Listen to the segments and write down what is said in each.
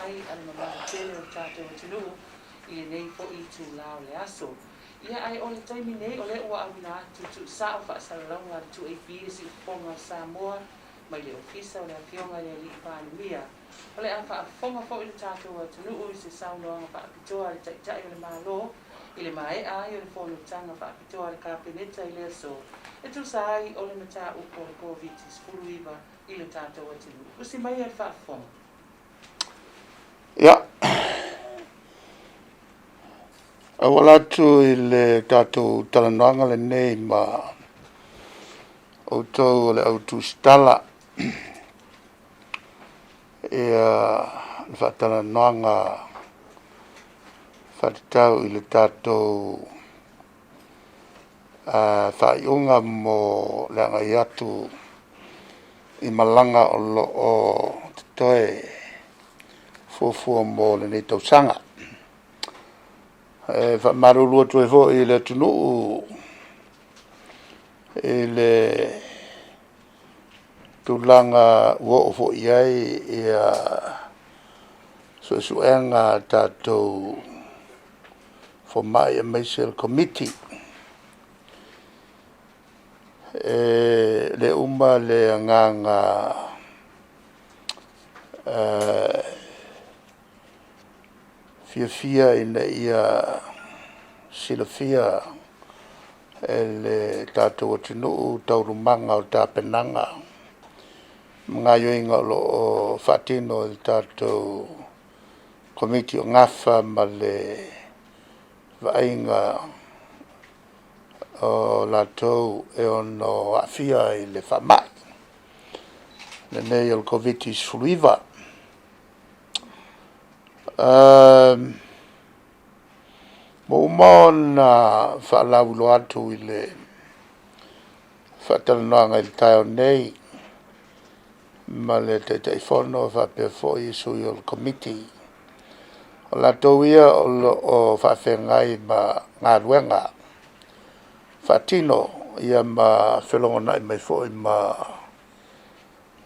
ai a le mamalu tele o le tatou atunuu i lenei foi itula o le aso. Ia ae o le taimi nei o lea ua auina atu tuusao faasalalauga a le 2AP i le siufofoga o Samoa mai le Ofisa o le Afioga i le Alii Palemia. O le a faafofoga foi le tatou atunuu i se saunoaga faapitoa a le Taitai o le Malo i le maea ai o le fonotaga faapitoa a le Kapeneta i le aso e tusa ai o le mataupu o le Koviti-19 i le tatou atunuu. Usi maia le faafofoga. Ia, auala atu i le tatou talanoaga lenei ma outou o le au tusitala, ia le faatalanoaga faatatau i le tatou faaiuga mo le agai atu i malaga o lo o totoe fuafua mo lenei tausaga. E faamalulu atu ai foi i le atunuu i le tulaga ua oo foi i ai suesuega a tatou fomai aemaise o le Komiti. E le uma le agaga fiafia ina ia silafia e le tatou atunuu taualumaga o tapenaga ma gaoioiga o lo o faatino e le tatou Komiti o Gafa ma le Vaaiga o latou e ono aafia i le faamai lenei o le Koviti-19. Ua uma ona faalauiloa atu i le faatalanoaga i le taeao nei ma le Taitaifono faapea foi sui o le Komiti, o latou ia o lo o faafeagai ma galuega faatino ma felogonai mai foi ma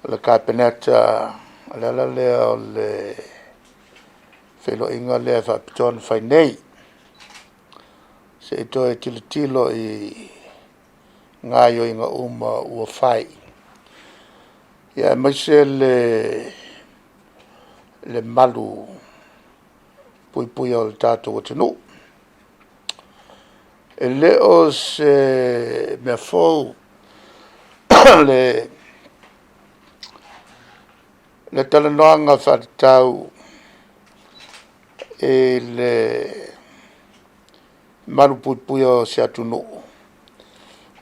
le Kapeneta. O le ala lea o le feiloaiga lea faapitoa na fai nei, se i toe tilotilo i gaoioiga uma ua fai, aemaise le malu puipuia o le tatou atunuu. E le o se mea fou le talanoaga faatatau i le malupuipuia o se atunuu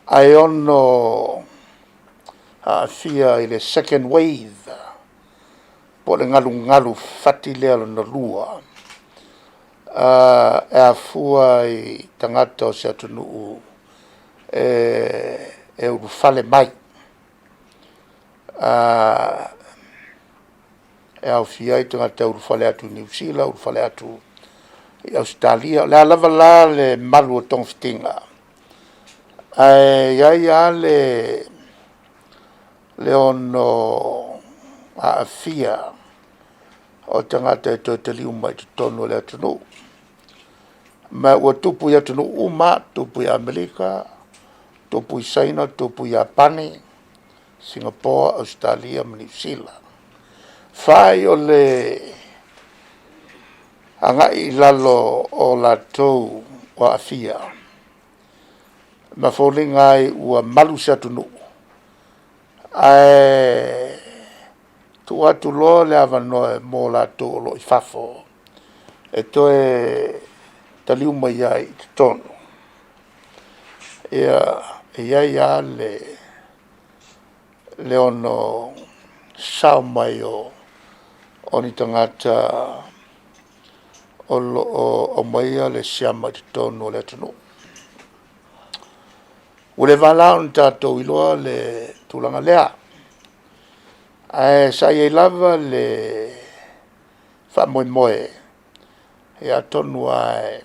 ae ono aafia i le second wave po o le galugalu fati lea lona lua, e afua i tagata o se atunuu e ulufale mai, e aofia ai tagata e ulufale atu i Niu Sila, ulufale atu i Ausetalia. O le a lava la le malu o togafitiga, ae i ai lava le ono aafia o tagata e toe taliu mai i totonu o le atunuu. Ma ua tupu i atunuu uma lava, tupu i Amerika, tupu i Saina, tupu i Iapani, Sigapoa, Ausetalia ma Niu Sila. Fai o le agai i lalo o latou o aafia, ma foliga ai ua malu se atunuu, ae tuu atu loa le avanoa mo latou o lo o i fafo e toe taliu mai ai i totonu, ia, e i ai lava le ono sao mai o ni tagata o lo o aumaia le siama i totonu o le atunuu. Ua leva la ona tatou iloa le tulaga lea, ae sa i ai lava le faamoemoe, ia atonu lava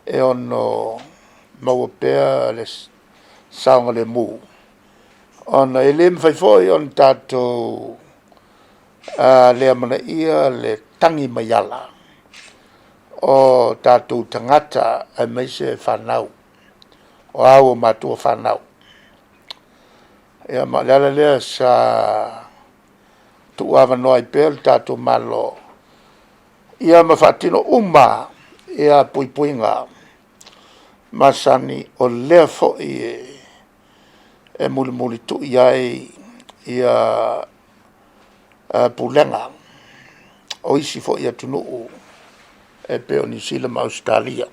e ono maua pea le saogalemu, ona e le mafai foi ona tatou le amanaia le tagi mai ala o tatou tagata aemaise fanau, o a ua matua fanau. Ia ma o le ala lea sa tuuavanoa ai pea le tatou Malo, ia ma faatino uma ia puipuiga masani o lea foi e mulimulitui ai ia pulega o isi foi atunuu e pei o Niu Sila ma Ausetalia.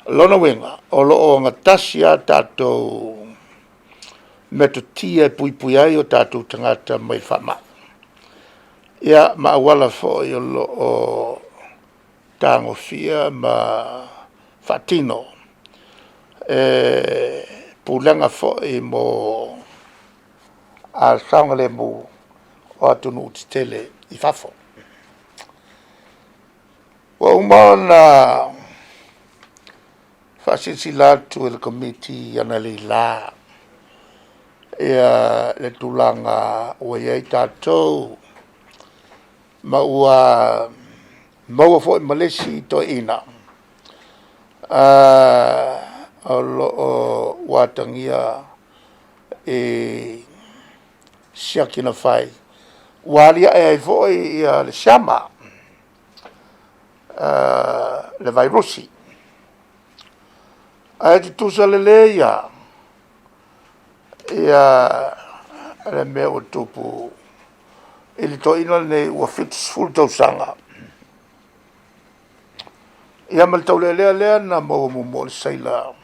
O lona uiga, o lo o ogatasi lava tatou metotia e puipuia ai o tatou tagata mai faamai, ia ma auala foi o lo o tagofia ma faatino e pulega foi mo saogalemu o atunuu tetele i fafo. Ua uma ona faasilasila atu e le Komiti analeila ia le tulaga ua i ai tatou ma ua maua foi ma le isi toeaina o lo o ua atagia i siaki na fai, ua aliae ai foi ia le siama, le vairusi. Ae tutusa lelei lava ia le mea ua tupu i le toeaina lenei ua 70 tausaga, ia ma le taulealea lea na maua muamua o le seila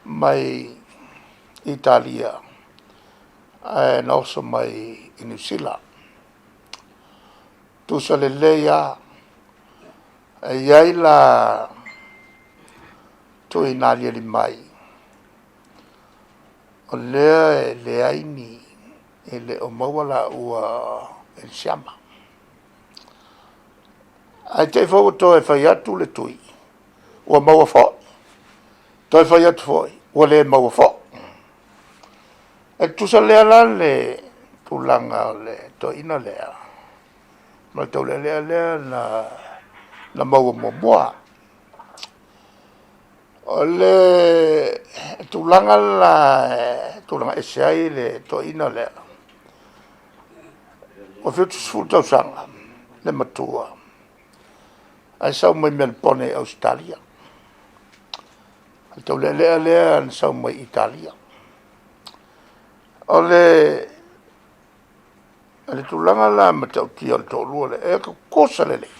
mai Italia ae na oso mai i Niu Sila. Tutusa lelei lava, e i ai la tui na aliali mai, o lea e leai ni, e le o maua laua i le siama. Ae te i foi ua toe fai atu le tui ua maua foi, toe fai atu foi ua le maua foi. E tutusa lea la le tulaga o le toeaina lea ma le taulealea lea na maua muamua. O le tulaga la e tulaga ese ai le toeaina lea, ua 70 tausaga le matua ae sau mai Melepone i Ausetalia. O le taulealea lea na sau mai Italia. O le tulaga la matautia o le toalua lea, e tutusa lelei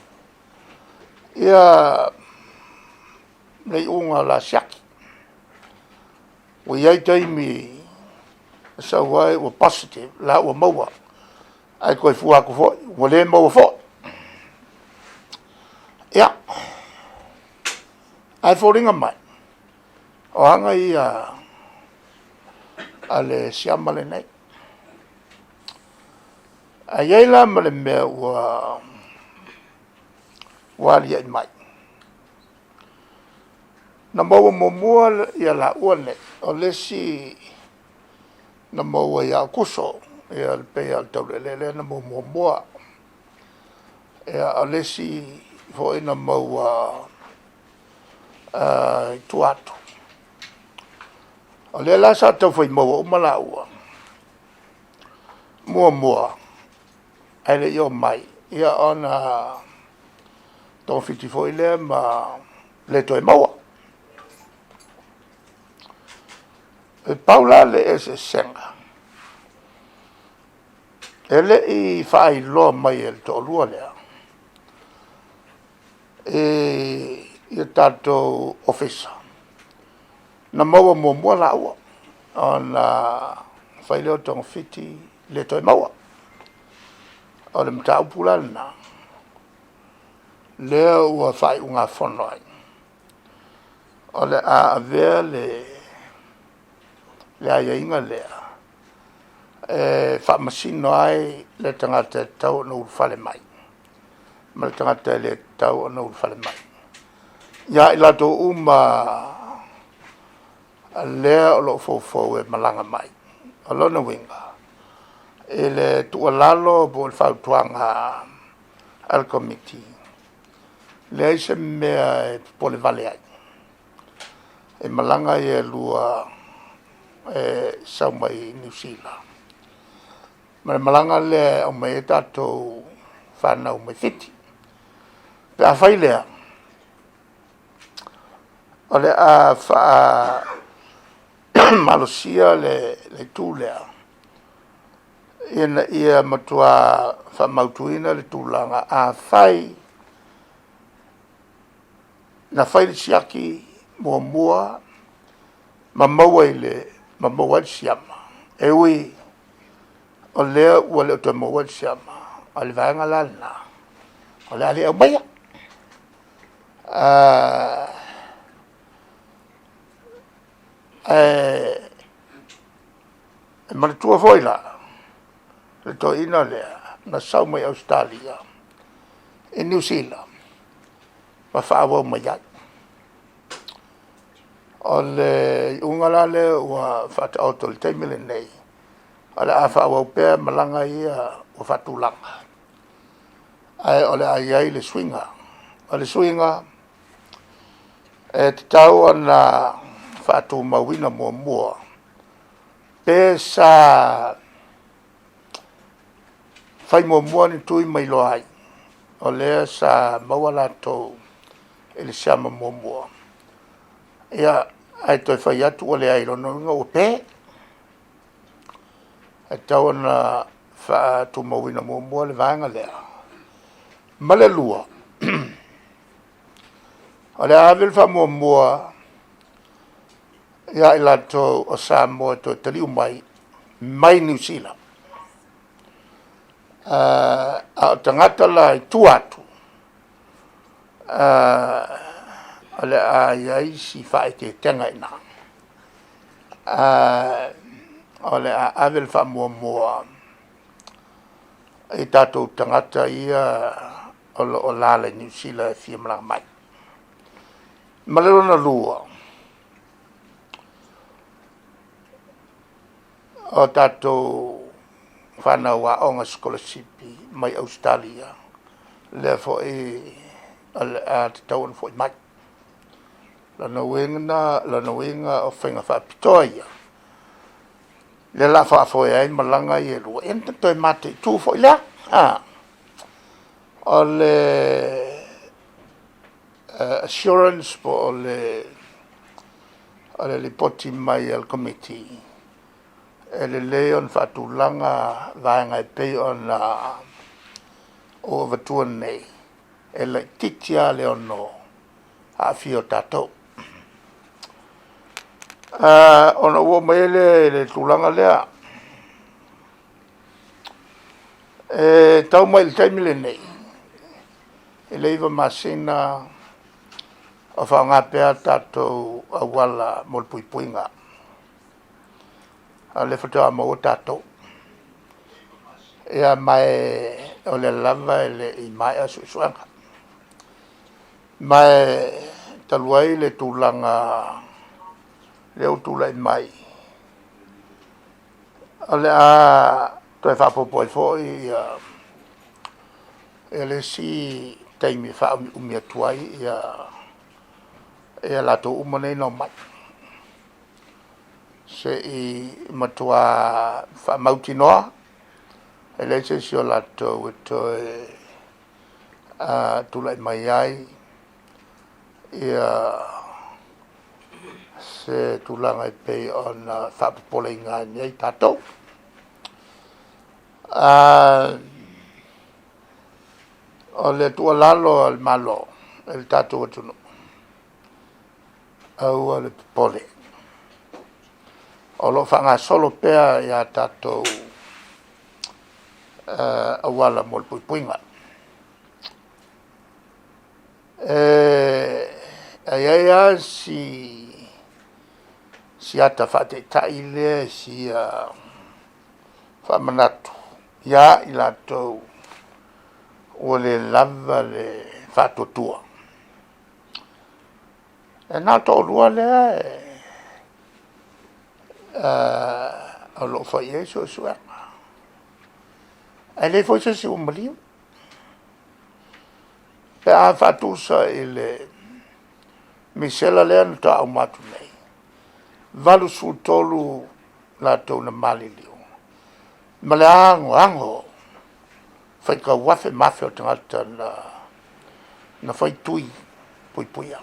ia le iuga o la siaki. Ua i ai taimi e sau ai ua positive la ua maua, ae toe fua atu foi ua le maua foi. Ia, ae foliga mai, o aga ia a le siama lenei. Ae i ai la ma le mea ua aliae mai, na maua muamua ia laua nei, o le isi na maua ia Aokuso, ia e pei lava o le taulealea lea na maua muamua. Ia o le isi foi na maua i tua atu. O lea la sa tau fai maua uma laua, muamua ae le i omai, ia ona togafiti foi lea ma le toe maua. E pau la le eseesega, e le i faailoa mai e le toalua lea i o tatou ofisa, na maua muamua laua, ona fai lea o togafiti le toe maua. O le mataupu la lena lea ua faaiugafono ai, o le a avea le aiaiga lea e faamasino ai le tagata e tatau ona ulufale mai ma le tagata e le tatau ona ulufale mai. Ia i latou uma lea o lo o foufou e malaga mai. O lona uiga, I le tuualalo po o le fautuaga a le Komiti, leai se mea e popole vale ai, i malaga ia e lua e sau mai Niu Sila ma le malaga lea e aumai ai tatou fanau mai Fiti. Pe a fai lea, o le a faamalosia le itu lea, ina ia matua faamautuina le tulaga, afai na fai le siaki muamua ma maua ai le siama, e ui o lea ua le o toe maua le siama, o le vaega la lena o le a le aumaia. Ae manatua foi la le toeaina lea na sau mai Ausetalia i Niu Sila ma faaauau mai ai. O le iuga la lea ua faataoto i le taimi lenei, o le a faaauau pea malaga ia ua faatulaga, ae o le a i ai le suiga. O le suiga, e tatau ona faatumauina muamua pe sa fai muamua ni tui ma iloa ai o lea sa maua latou i le siama muamua, ia ae toe fai atu ua leai, lona uiga ua pe. E tatau ona faatumauina muamua le vaega lea. Ma le lua, o le a ave le faamuamua ia i latou o Samoa e toe taliu mai mai Niu Sila, a o tagata la i tua atu, o le a i ai si faaeteetega i ina. O le a ave le faamuamua i tatou tagata ia o lo o alaala i Niu Sila e fia malaga mai. Ma le lona lua, o tatou fanau aoga sikolasipi mai Ausetalia, lea foi o le a tatau ona foi mai. O lona uiga o faiga faapitoa ia, lea o le a faafoe ai malaga ia e lua, ia ona toe mataitu foi lea. O le assurance po o le lipoti mai a le Komiti, e lelei ona faatulaga vaega e pei ona ou avatua nei, e laitiiti lava le ono aafia o tatou. Ona ou oo mai ai lea i le tulaga lea, e tau mai i le taimi lenei, i le 9 masina o faaaoga pea tatou auala mo le puipuiga, a o lea faatoa maua tatou. Ia ma o lea lava e le i maea suesuega. Ma e talu ai le tulaga lea ua tulai mai, o le a toe faaopoopo ai foi le isi taimi e faaumiumi atu ai latou uma nei na omai, se i matua faamautinoa e leai se isi o latou e toe tulai mai ai se tulaga e pei ona faapopoleina ai nei tatou. O le tuualalo a le Malo i le tatou atunuu, aua le popole, o lo o faagasolo pea a tatou auala mo le puipuiga. E i ai lava si ata faataitai lea e fia faamanatu ia i latou ua le lava le faatuatua. E na o le toalua lea o lo o fai i ai suesuega. Ae leai foi se isi ua maliu. Pe a faatusa i le misela lea na faatoa uma atu nei, 83 latou na maliliu, ma le anoano faitau afe ma afe o tagata na fai tui puipuia.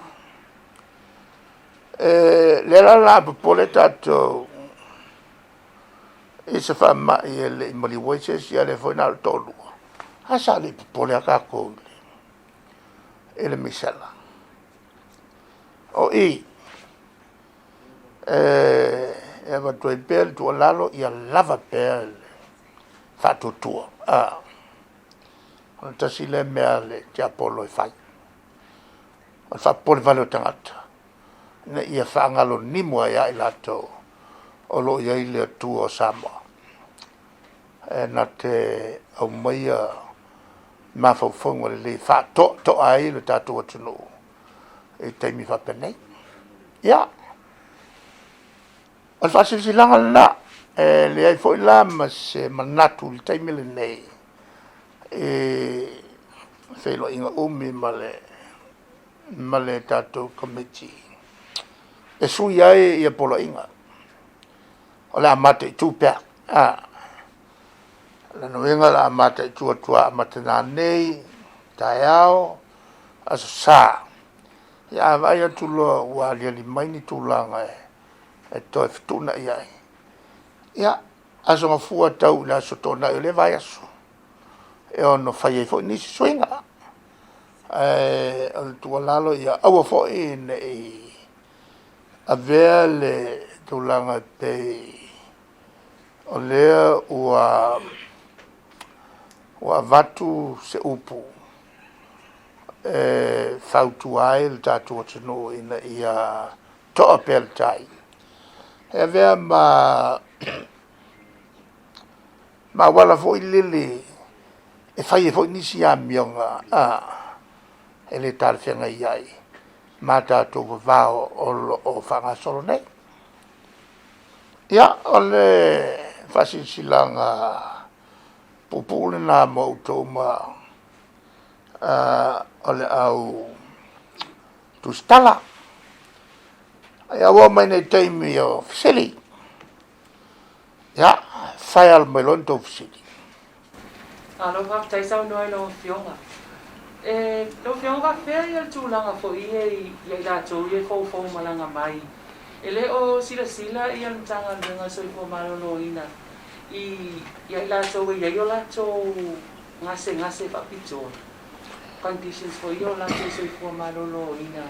E lea la o le a popole tatou i se faamai e le i maliu ai se isi, a o lea foi na o le toalua, ae sa le i popole lava tatou i le misela. O i e avatu ai pea le tuualalo, ia lava pea le faatuatua. O le tasi lea mea a le tiapolo e fai, o le faapopole vale o tagata ina ia faagalo nimo ai lava i latou o lo o i ai le Atua o Samoa e na te aumaia mafaufauga lelei e faatoatoa ai lo tatou atunuu i taimi faapenei. Ia, o le faasilasilaga lena, e leai foi la ma se manatu i le taimi lenei i feiloaiga umi ma le tatou Komiti e sui ai poloaiga, o le a mataitu pea. O lona uiga o le a mataitu atu lava amata nanei, taeao, aso Sa. Ia a vaai atu loa ua aliali mai ni tulaga e toe fetuunai ai, ia, Aso Gafua tau i le Aso Toonai o lea vaiaso, e ono fai ai foi nisi suiga. Ae o le tuualalo, ia aua foi ne i avea le tulaga e pei o lea ua avatu se upu e fautua ai le tatou atunuu ina ia toa pea le tai, e avea ma auala foi lele e fai ai foi nisi amioga e le talafeagai ai ma tatou vavao o lo o faagasolo nei. Ia, o le faasilasilaga puupuu lena mo outou ma o le au tusitala. Ia ua oo mai nei i le taimi o fesili. Ia, fire mai loa ni tou fesili. Malo faafetai saunoa i lau Afioga. E, lau Afioga faapefea ia le tulaga foi ia ia i latou ia e foufou malaga mai, e le o silasila ia le Matagaluega o le Soifua Maloloina i ia i latou e i ai o latou gasegase faapitoa, conditions foi ia o latou soifua maloloina,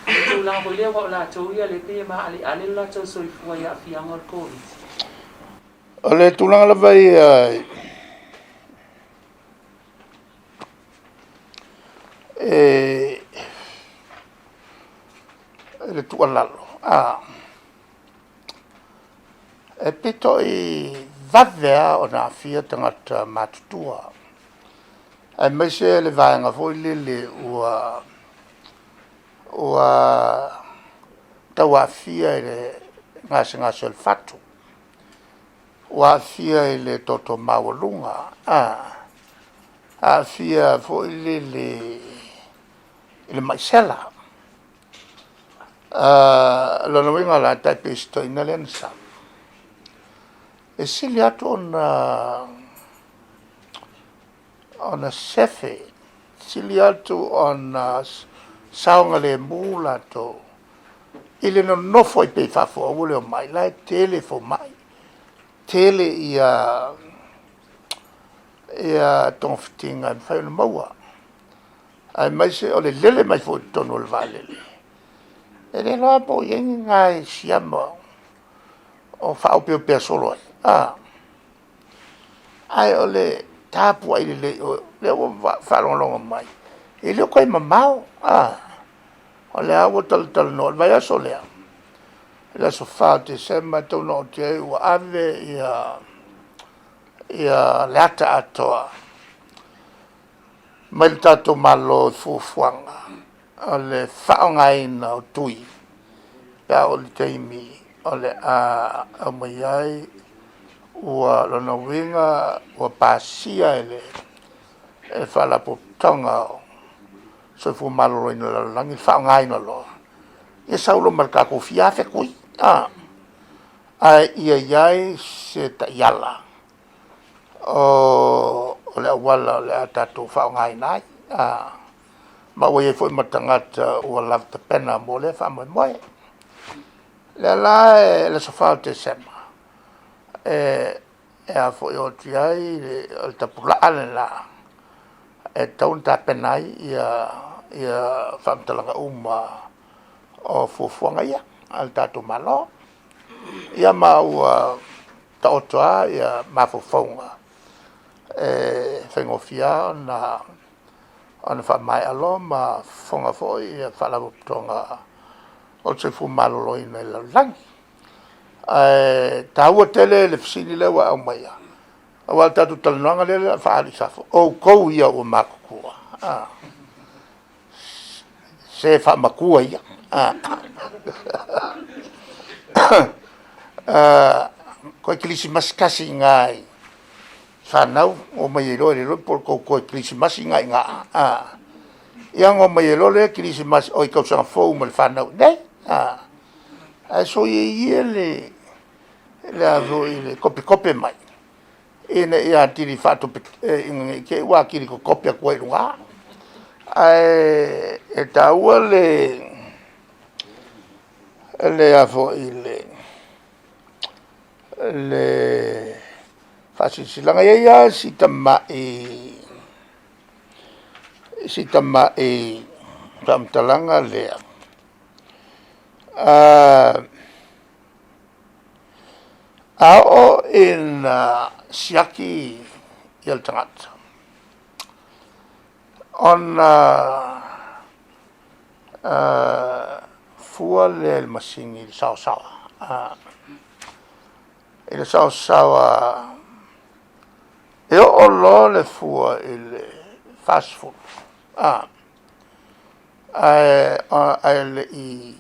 i le tulaga foi lea aua o latou ia lea e pei e maaleale lo latou soifua i aafiaga o le Koviti. O le tulaga lava ia i le tuualalo, e pito i vave lava ona aafia tagata matutua, aemaise le vaega foi lele ua tau aafia i le gasegase o le fatu, ua aafia i le toto maualuga, aafia foi lele i le mai sela. O lona uiga la, e tai pei o si toeaina lea na sau, e sili atu ona sefe, sili atu ona saogalemu latou i le nonofo ai pea i fafo aua le omai, la e tele fomai, tele togafitiga e mafai ona maua, aemaise o le lele mai foi i totonu o le vaalele, e le iloa po o i ai ni nai siama o faaopeopea solo ai, ae o le tapuai lelei, o lea ua faalogologo mai, e le o toe mamao. O lea ua talatalanoa, o le vaiaso lea, le aso 4 o Tesema, e taunuu atu i ai ua ave le ata atoa mai le tatou Malo i fuafuaga o le faaaogaina o tui pe a oo i le taimi o le a aumai ai Ua lona uiga ua pasia e le Faalapotopotoga o Soifua Maloloina o le Lalolagi le faaaogaina loa, ia sau loa ma le tatou fia afe tui, a, ae ia i ai se taiala o le auala o le a tatou faaaogaina ai, ma ua i ai foi ma tagata ua lava tapena mo lea faamoemoe. O lea la o le aso 4 o Tesema e o atu i ai, o le tapulaa lena e tatau ona tapena ai faamatalaga uma o fuafuaga ia a le tatou Malo. Ia ma ua taoto lava mafaufauga e faigofie lava ona faamaea loa ma fofoga foi Faalapotopotoga o le Soifua Maloloina i le lalolagi. Ae taua tele le fesili lea ua e aumaia, aua o le tatou talanoaga lea o le a faaalu i fafo, o outou ia ua matutua, se faamatua ia. Toe kerisimasi tasi i ina i fanau ona omai ai loa, e le iloa po o le tou toe kerisimasi lena i ina, ia ona omai ai loa lea tausaga fou ma le fanau i inei. Ae soia ia le topetope mai, ina ia atili ina ne i te i ua atili totope atu ai i luga. Ae e taua le faasilasilaga. E i ai lava si tamai faamatalaga lea, a oo ina siaki le tagata, ona fua lea e le masini i le saoasaoa, i le saoasaoa e oo loa le fua i le 40 ae le i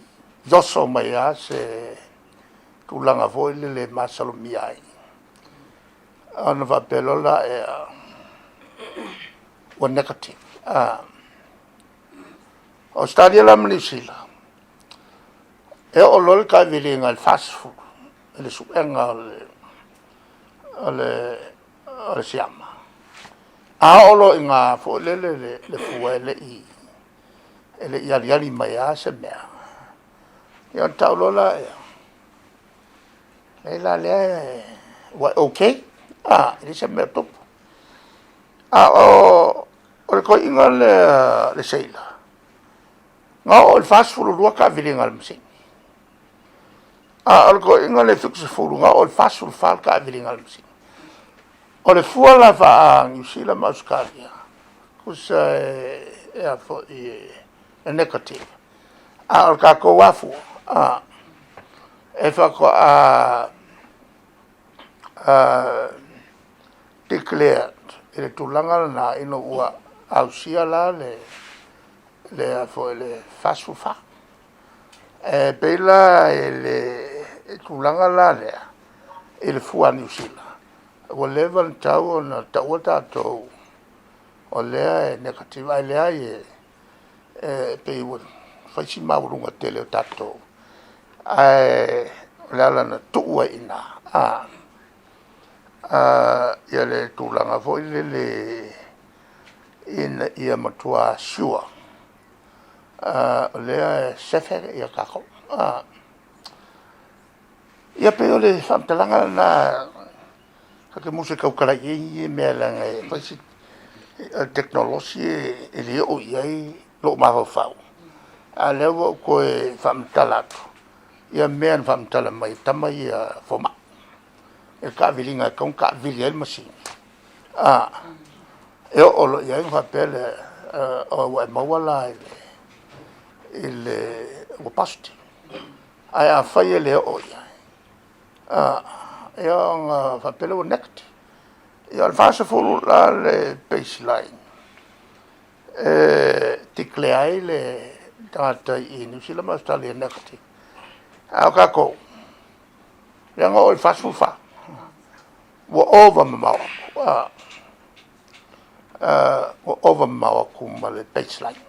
oso mai lava se tulaga foi lele e masalomia ai, ona faapea loa lea ua negative. O Ausetalia la ma Niu Sila, e oo loa le taaviliga i le 40 i le suega o le siama, a oo loa i ina foi lele le fua e le i aliali mai lava se mea, ia ona tau loa lea, leai la o lea ua e okay, e leai se mea o tupu. A o le toeaina lea le seila, na oo i le 42 taaviliga a le masini, a o le toeaina lea e 70 na oo i le 44 taaviliga a le masini. O le fua la faa-Niu Sila ma Ausetalia, tusa e negative, a o le tatou lava fua, e faatoa declare i le tulaga lena ina ua ausia la le 44. E pei la i le tulaga la lea i le fua a Niu Sila, ua leva ona tatau ona taua tatou o lea e negative, ae leai e pei ua fai si maualuga tele o tatou, ae o le ala na tuu ai i ina le tulaga foi lele ina ia matua sure o lea e sefe tatou. Ia pei o le faamatalaga lena ta te musu e tautala i ai ia mea leaga e fai si… O le tekonolosi e le oo i ai lou mafaufau, a o lea ua ou toe faamatala atu ia mea na faamatala mai e tama ia fomai, le taaviliga e tatau ona taavili ai le masini, e oo loa i ai ona faapea lea, ua e maua la i le ua positive. Ae afai e le oo i ai, ia ona faapea lea ua negative. Ia o le 40 la le baseline e declare ai le tagata i Niu Sila ma Ausetalia e negative, a o tatou, lea na oo i le 44. Ua ova mamao aku, ua ova mamao aku ma le baseline.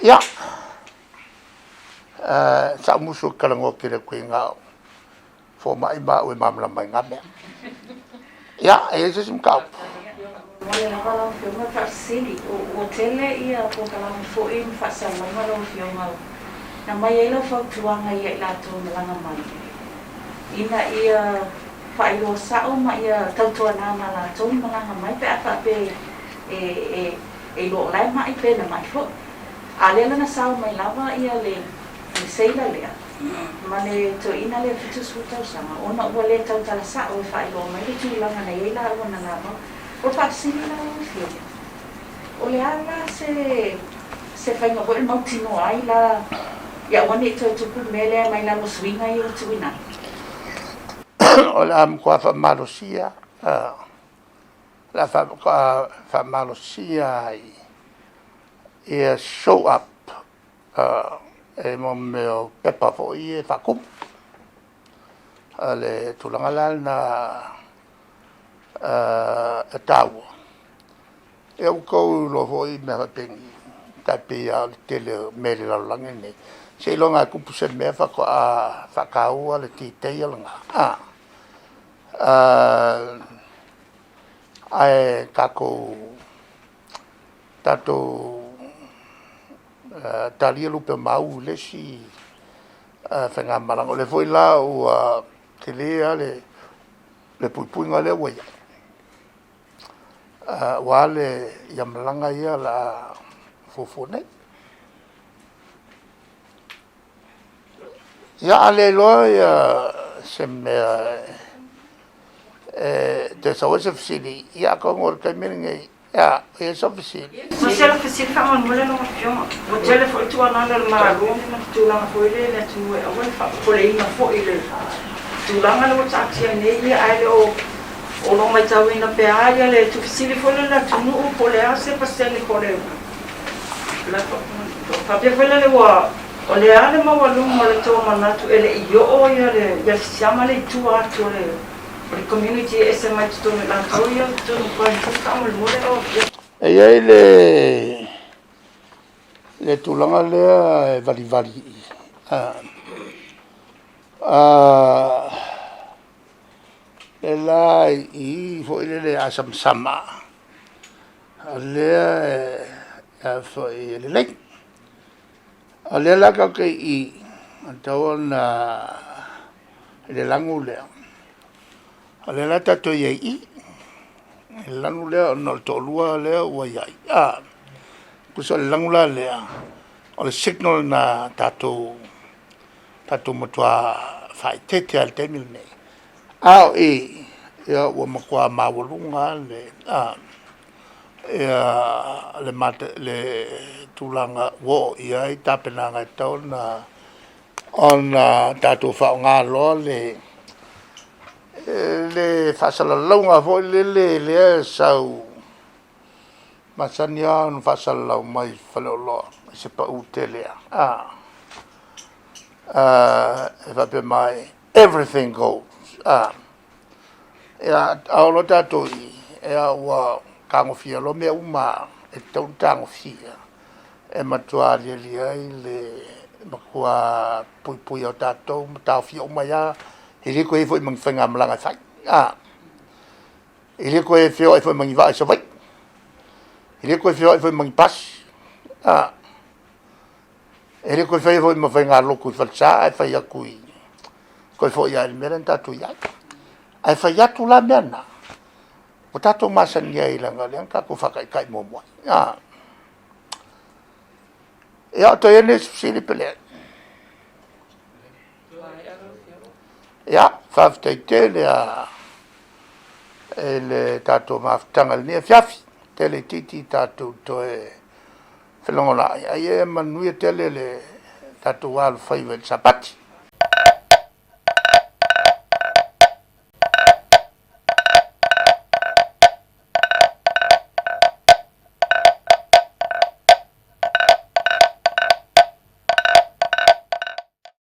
Ia, sa ou musu e talanoa tele atu ai na o fomai ma au e malamalama ai i na mea. Ia, e i ai se isi mataupu? Momoli lava lau Afioga le faafesili. Ua tele ia polokalame foi ma faasalalauga lau Afioga na aumai ai lau fautuaga ia i latou e malaga mai ina ia faailoa sao ma ia tautuana ma latou na malaga mai pe a faapea e iloa o la e ma'i pe na ma'i foi. A o lea la na sao mai lava ia le seila lea ma le toeaina lea 70 tausaga ona ua le tautala sa'o e faailoa mai le tulaga na i ai lāua na lavau. O le faafesili la lau Afioga, o le a la se se faiga foi e mautinoa ai la ia aua ne i toe tupu le mea lea mai lalo o suiga ia ua tuuina atu? O le a matua faamalosia, o le a faamalosia ai ia show up e mo mea o pepa foi ia e faatumu. O le tulaga la lena e taua. Ia ua outou iloa foi mea faapenei, e tai pei lava o le tele o mea i le lalolagi lenei, seiloga e tupu se mea faatoa faataua le detail lena. Ae tatou talia lupe o maunu i le isi faigamalaga. O lea foi la ua tele lava le puipuiga lea ua i ai, aua malaga ia o le a fuafua nei. Ia a le iloa se mea e toe sau ai se fesili, ia atonu o le taimi lenei, e i ai sau fesili? Ma se fesili faamolemole lau Afioga. Ua tele foi tuualalo a le Malo ma le tulaga foi lea i le atunuu e aua le faapopoleina foi i le tulaga lea ua taatia nei, ia ae le o o lo o matauina pea ia le tuufesili foi lea i le atunuu po o le a se pasene po o le faapea foi lea ua o le a le maualuga o le tou manatu e le i oo ia le siama lea i tua atu o le community e ese mai totonu i latou ia i totonu o quarantine faamolemole lau Afioga. E i ai le tulaga lea e valivali i i le la i foi lele a samasama, o lea e foi e lelei. O lea la tatou te i i, e tatau ona i le lanu lea, o lea la tatou te i ai i i le lanu lea ona o le toalua lea ua i ai. Tusa o le lanu la lea, o le signal lena a tatou, tatou matua faaeteete lava i le taimi lenei. A o i, ia ua matua maualuga lava le tulaga ua oo i ai tapenaga e tatau ona tatou faaaoga loa le faasalalauga foi lele lea e sau, masani lava ona faasalalau mai i faleoloa i se pau tele lava, e faapea mai, everything goes. Ia, a oo loa tatou i i, ia ua tagofia loa mea uma e tatau ona tagofia e matua aliali ai le matua puipuia o tatou ma taofia uma ai lava, e le toe i ai foi ma ni faigamalaga e fai, e le toe feoai foi ma ni vaa i Savaii, e le toe feoai foi ma ni pasi, e le toe faia foi ma faigalotu i falesa ae fai atu i, toe foi lava i le mea lea na tatou i ai. Ae fai atu la mea na, ua tatou masani ai leaga o lea na tatou faataitai muamua. Ia, o toe i ai nisi fesili pe leai? Ia, faafetai tele lava i le tatou mafutaga i lenei afiafi. Tele itiiti tatou toe felagolai, a ia manuia tele le tatou alofaiva i le Sapati.